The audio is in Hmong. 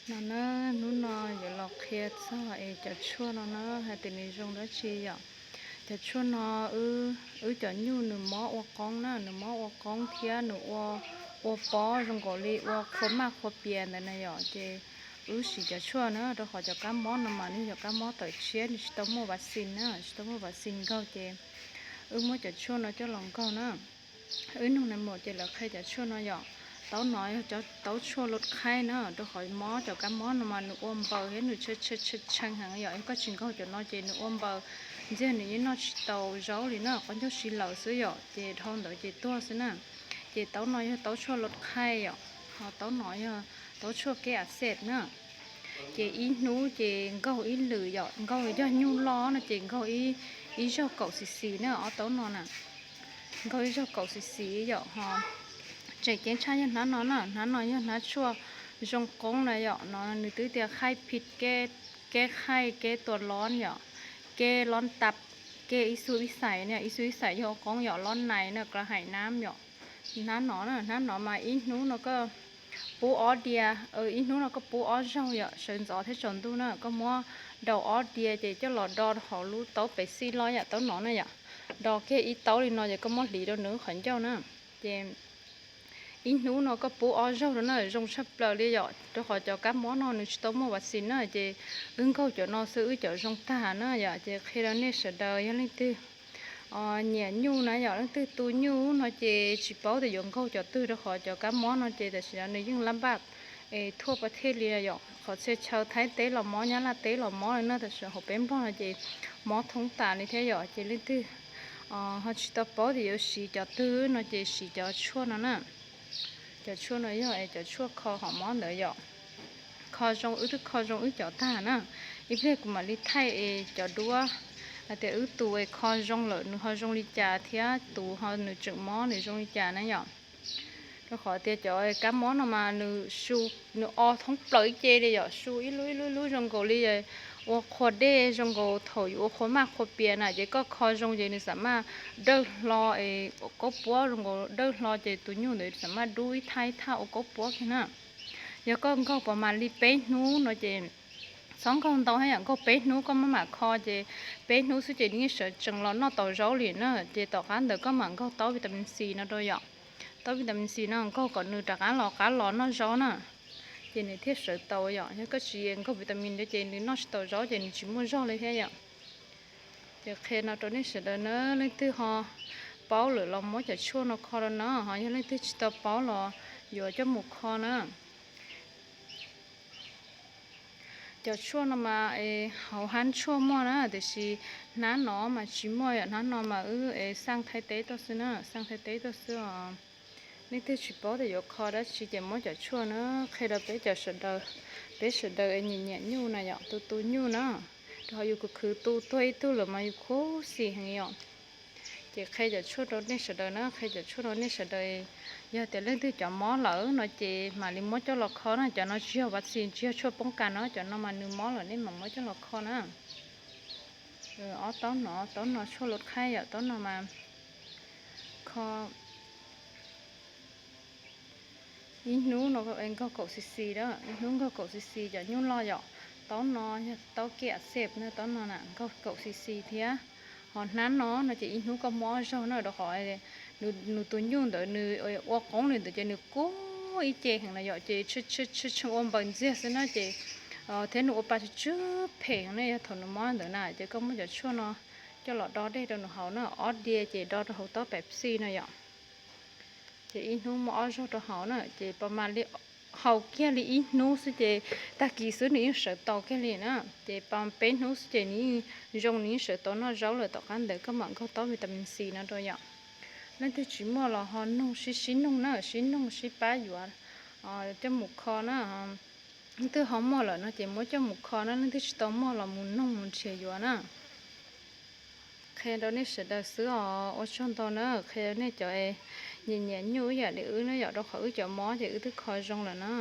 No na, hnub no yuav los qhia txog es cov tshuaj no na hais tias nws zoo dab tsi yom. Cov tshuaj no, wb cov nyuj nws mob ua qoob na, nws mob ua qoob thiab nws ua, ua pob zoo nkaus li ua qhua maj qhua pias ntawd na yom. Ces wb siv cov tshuaj na, rau qhov cov kab mob no mas nws yog kab mob tawm tshiab, nws tsis tau muaj vav xis na, tsis tau muaj vav xis nkaug ces wb muab cov tshuaj no coj los nkaug na. Wb nug nais maum ces lawv qhia cov tshuaj no yom. Taub no yog cov taub tshuaj lod qhaib na, rau qhov mob cov kab mob no mas nws ua npaws thiab nws tshee heev yom. Yog koj tsis nkaug cov no ces nws ua npaws ntxiag, nws yeej noj tsis tau zaub li na, qhov ncauj siv lawm xwb yom, ces dhau ntawd ces tuag xwb na. Ces taub no yog taub tshuaj lod qhaib yom, ho taub no yog taub tshuaj keb a xej na. Ces ib hnub ces nkaug ib lwm yom, nkaug yog nyuj loj no ces nkaug ib zaug kaum xis xis na, ob taub no na. Nkaug ib zaug kaum xis xis yom, ho tseem ceeb tshaj yog hnab no na, hnab no yog hnab tshuaj zoo qoob na yom, no nws twb tias khaij phij keb, keb khaij keb tua lob yom, keb lob tap, keb ib xu ib xais na, ib xu ib xais yog ua qoob yom, lob nais na, kla hais nab yom. Hnab no na, hnab no mas ib hnub no koj pub ob diav, ib hnub no koj pub ob zaug yom, sawv ntxov thiab tsaus ntuj na, koj muab daus ob diav ces coj los do hauv lub taub pev xij loj yam taub no na yom. Do kiag ib taub li no ces koj muab hliv rau nws qhov ncauj na. Ces ib hnub no koj pub ob zaug rau na, zoo tshaj plaws li yom, rau qhov cov kab mob no nws tsis tau muaj vav xis na, ces wb nkaug cov no xwb wb cov zoo tag na yom. Ces qhia rau nej sawv daws yog leej twg nyiam nyuj na yom, leej twg tu nyuj no ces tsis paub tias yuav nkaug cov twg, rau qhov cov kab mob no ces tam sim no nws yeej lab npaj es thuaj pas thej li yom. Qhov txhia chaw Thaib teb los mob, Nyab Laj teb los mob li na, tam sim hauv peb Nplog no ces mob thoob tas li thiab yom. Ces leej twg ho tsis tau paub tias yuav siv cov twg no ces siv cov tshuaj no na. Cov tshuaj no yog es cov tshuaj kho qhov mob ntawd yom. Kho zoo, wb twb kho zoo wb cov tag na. Ib pliag kuv mam li thaij es cov duab hais tias wb tus es kho zoo lawm nws ho zoo li cas thiab tus ho nws tseem mob nws zoo li cas na yom. Rau qhov tias cov kab mob no mas nws su, nws o thoob plaws ib ce li yom, su ib lub ib lub ib lub zoo nkaus li ua qhua dej, zoo nkaus thaum yus ua qhua maj qhua pias na, ces koj kho zoo ces nws xam maj dawj hlo es ua kaub puab, zoo nkaus dawj hlo ces tus nyuj ntawd xam maj dub ib thaj ib thaj ua kaub puab kiag na. Yog koj nkaug pas mas li peb hnub no ces txhob nkaug ntau thiab yom, nkaug peb hnub koj maj mam kho ces peb hnub xwb ces nws yeej sawv tsees los noj tau zaub li na. Ces tom qab ntawd koj mam nkaug taub vitamin C no rau yom. Taub vitamin C no nkaug kom nws rov qab los qab los noj zaub na, ces nws thiaj sawv tau yom. Yog koj tsis nkaug vitamin no ces nws noj tsis tau zaub ces nws tsis muaj zog li thiab yom. Ces qhia no rau nej sawv daws na, leej twg ho paub lawm los muab cov tshuaj no kho rau no, ho yog leej twg tsis tau paub los yuav coj mus kho na. Cov tshuaj no mas hauv hab tshuaj muaj na, tiam sis hnab no mas tsis muaj yom, hnab no mas wb xaj Thaib teb tuaj xwb na, xaj Thaib teb tuaj xwb os. Leej twg tsis paub tias yuav kho dab tsi ces muab cov tshuaj na, qhia rau peb cov sawv daws, peb sawv daws nyiam nyiam nyuj na yom, tu tu nyuj na, rau qhov yus khwv khwv tu tuag ib tug lawm mas yus khuv xim heev yom. Ces qhia cov tshuaj rau nej sawv daws na, qhia cov tshuaj rau nej sawv daws. Yog tias leej twg cov mob lawm no ces mam li muab coj los kho na, cov no tsis yog vav xis, tsis yog tshuaj poob kas no, cov no mas nws mob lawm nej mam muab coj los kho na. Ob taub no, taub no tshuaj lod qhaib yom, taub no mas kho ib hnub no nkaug kaum xis xis na, ib hnub nkaug kaum xis xis cov nyuj loj yom. Taub no yog taub keb a xej na, taub no na nkaug kaum xis xis thiab. Ho hnab no no ces ib hnub koj muab ob zaug na, rau qhov nws tus nyuj ntawd nws ua qoob li ntawd ces nws kub ib ce heev na yom, ces tshee ua npaws ntxiag xwb na ces thiab nws ua pa tsw tsw phem heev na, yog thaum nws mob ntawd na ces koj muab cov tshuaj no coj los do dej rau nws haus na, ob diav ces do rau hauv taub Pepsi no yom. Ces ib hnub muab ob zaug rau haus na, ces pas mas li haus kiag li ib hnub xwb ces tag kis xwb nws yeej sawv tau kiag li na. Ces pas peb hnub xwb ces nws yeej zoo, nws yeej sawv tau noj zaub lawm, tom qab ntawd koj mam nkaug taub vitamin C no rau yom. Leej twg tsis muaj los ho noog sib sib noog na, sib noog sib pab yuav coj mus kho na. Leej twg ho muaj lawm no ces muab coj mus kho na, leej twg tsis tau muaj los mus noog mus nrhiav yuav na. Qhia rau nej sawv daws xwb os, ua tsaug ntau na, qhia rau nej cov nyiam nyiam nyuj ib yam li wb na yom, rau qhov wb cov mob ces wb twb kho zoo lawm na.